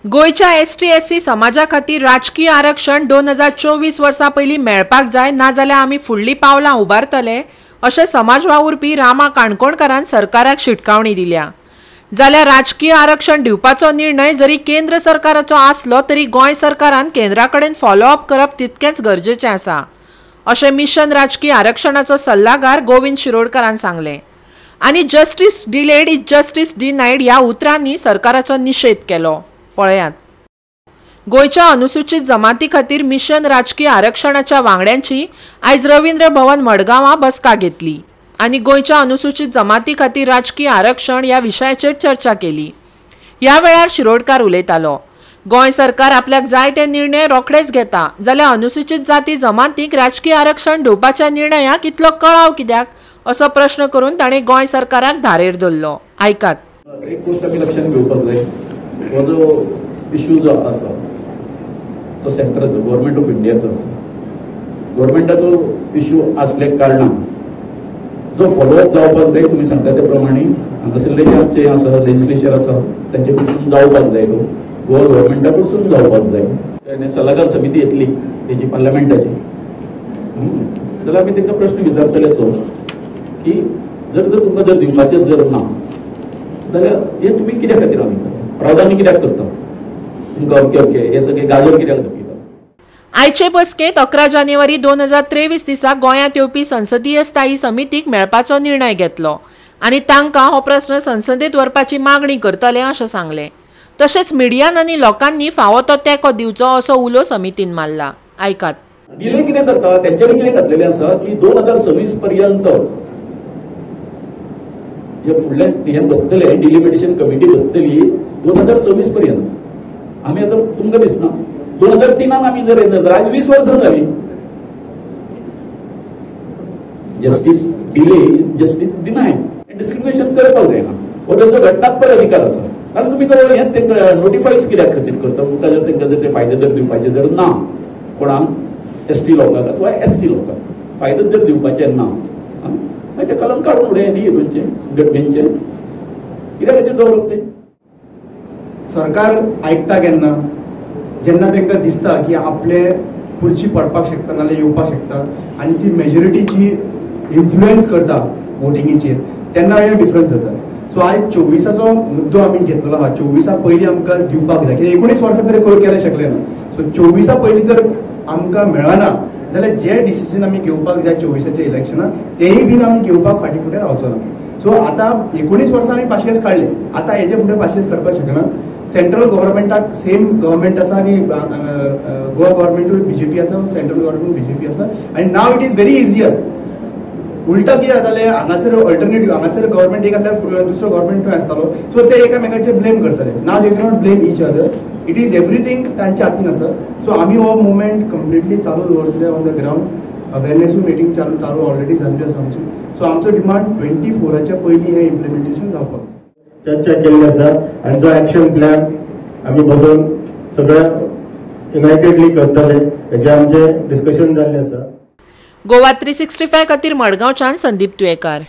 गोंयच्या ST SC समाजा खातीर राजकीय आरक्षण 2024 वर्सां पयलीं मेळपाक जाय, नाजाल्यार आमी फुडलीं पावलां उबारतले अशें समाज वावुरपी रामा काणकोणकारान सरकाराक शिटकावणी दिल्या. जाल्यार राजकीय आरक्षण दिवपाचो निर्णय जरी केंद्र सरकाराचो आसलो तरी गोंय सरकारान केंद्रा कडेन फॉलोअप करप तितकेंच गरजेचें आसा अशें मिशन राजकीय आरक्षणाचो सल्लागार गोविंद शिरोडकारान सांगलें. आनी justice delayed is justice denied ह्या उतरांनी सरकाराचो निशेध केलो. पळयात. गोंयच्या अनुसूचित जमाती खातीर मिशन राजकीय आरक्षणाच्या वांगड्यांची आयज रवींद्र भवन मडगांवां बसका घेतली आनी गोंयच्या अनुसूचित जमाती खातीर राजकीय आरक्षण ह्या विशयाचेर चर्चा केली. ह्या वेळार शिरोडकार उलयतालो. गोंय सरकार आपल्याक जाय ते निर्णय रोखडेच घेता, जाल्यार अनुसूचित जाती जमातींक राजकीय आरक्षण दिवपाच्या निर्णयाक इतलो कळाव कित्याक असो प्रश्न करून ताणें गोंय सरकाराक धारेर धरलो. आयकात. एक गोश्ट आमी लक्षांत घेवपाक जाय, हो जो इश्यू जो आसा तो सेंट्रल गव्हर्मेंट ऑफ इंडियाचो आसा. गव्हर्मेंटाचो इश्यू आसल्या कारणान जो फॉलोअप जावपाक जाय, तुमी सांगता ते प्रमाणे हांगासरले जे आमचे आसा लेजिस्लेचर आसा तांचे कडसून जावपाक जाय, तो गोवा गव्हर्मेंटा कडसून जावपाक जाय. सल्लागार समिती येतली तेजी पार्लमेंटाची, जाल्यार आमी तांकां प्रश्न विचारतलेचो की जर जर तुमकां जर दिवपाचें जर ना जाल्यार हें तुमी कित्या खातीर आमी प्रावधान्य कित्याक करता, तुमकां ओके ओके हे सगळे गाजर कित्याक दाखयता. आयचे बसकेंत 11 जानेवारी 2023 दिसा गोंयांत येवपी संसदीय स्थायी समितीक मेळपाचो निर्णय घेतलो आनी तांकां हो प्रस्न संसदेंत व्हरपाची मागणी करतले अशें सांगलें. तशेंच मिडियान आनी लोकांनी फावो तो तेंको दिवचो असो उलो समितीन मारला. आयकात. डिले कितें जाता, तेंच्यांनी कितें घातलेलें आसा की 2026 पर्यंत जे फुडले हें बसतले डिलिमिटेशन कमिटी बसतली 2026 पर्यंत. आमी आतां तुमकां दिसना 2003 आमी जर येता आयज 20 वर्सां जाली. Justice delay is justice denied. Discrimination करपाक जायना, हो तांचो घटनात्मक अधिकार आसा. कारण तुमी तो हें तांकां नोटिफायच कित्याक खातीर करता, तुमकां जर तांकां जर ते फायदे जर दिवपाचे जर ना कोणाक एस टी लोकांक अथवा एस सी लोकांक फायदे जर दिवपाचे ना मागीर ते कलम काडून उडय न्ही हितूनचें घटनेचें कित्या खातीर दवरप तें. सरकार आयकता केन्ना, जेन्ना तांकां दिसता की आपले खुर्ची पडपाक शकता नाजाल्यार येवपाक शकता आनी ती मेजॉरिटीची इन्फ्लुएन्स करता वोटिंगेचेर, तेन्ना हे डिफरन्स जाता. सो आयज 24आचो मुद्दो आमी घेतलेलो आहा. 24 पयलीं आमकां दिवपाक जाय, कित्याक 19 वर्सां तरी करूं केलें शकलें ना. सो 24 पयलीं जर आमकां मेळना जाल्यार जे डिसिजन आमी घेवपाक जाय 24आच्या इलेक्शनाक तेय बीन आमी घेवपाक फाटीं फुडें रावचो ना. सो आतां 19 वर्सां आमी पाशेंस काडले, आतां हेजे फुडें पाशेंस काडपाक शकना. सेंट्रल गव्हर्मेंटाक सेम गव्हर्मेंट आसा आनी गोवा गव्हर्मेंटूय बीजेपी आसा, सेंट्रल गव्हर्मेंट बीजेपी आसा आनी now it is very easier. उल्टा कितें जातालें, हांगासर अल्टरनेटिव्ह हांगासर गव्हर्मेंट एक आसल्यार दुसरो गव्हर्मेंट खंय आसतालो, सो ते एकामेकाचेर ब्लेम करताले. Now they cannot blame each other, it is everything तांच्या हातीन आसा. सो आमी हो मुवमेंट कंप्लिटली चालू दवरतले ऑन the ground. अवेरनेसूय मिटींग चालू ऑलरेडी जाल्ली आसा आमची. सो आमचो डिमांड 24आच्या पयलीं हें इम्प्लिमेंटेशन जावपाक जाय. चर्चा केल्ली आसा आनी जो एक्शन प्लॅन आमी बसून सगळ्या युनायटेडली करतले हेजें आमचें डिस्कशन जाल्लें आसा. गोवा 365 खातीर मडगांवच्यान संदीप तुयेकार.